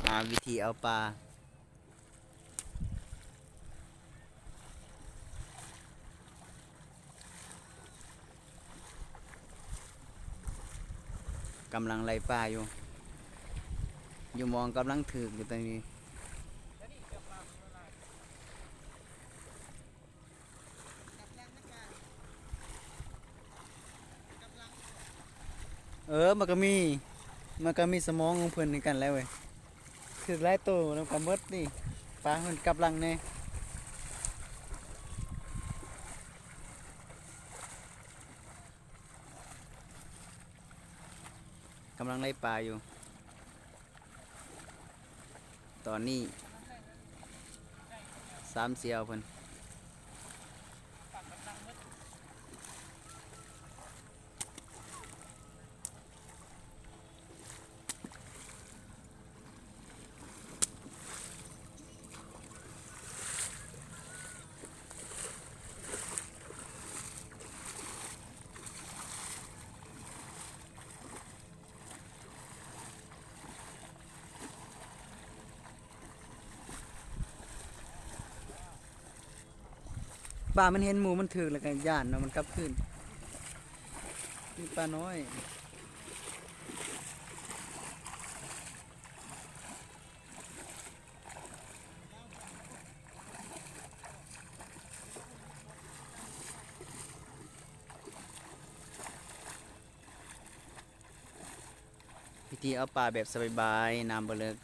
ຫາວິທີເອົາປາ. ກຳລັງໄລ່ປາຢູ່ ຢູ່ໝ່ອງກຳລັງຖືກຢູ່ຕອນນີ້. ເອີ ມັນກໍມີ ມັນກໍມີສະໝອງຂອງເພິ່ນຄືກັນແຫຼະເວີຍ. ຖືກຫຼາຍໂຕນຳກັນໝົດນີ້ ປາເພິ່ນກັບຫຼັງແດ່. ກຳລັງໄລ່ປາຢູ່ ຕອນນີ້ ສາມສ່ຽວເພິ່ນ. ປາມັນເຫັນໝູ່ມັນຖືກແລ້ວກໍຢ້ານເນາະ ມັນກັບຄືນ. ມີປານ້ອຍ. ວິທີເອົາປາແບບສະບາຍໆ ນ້ຳບໍ່ເລິກ.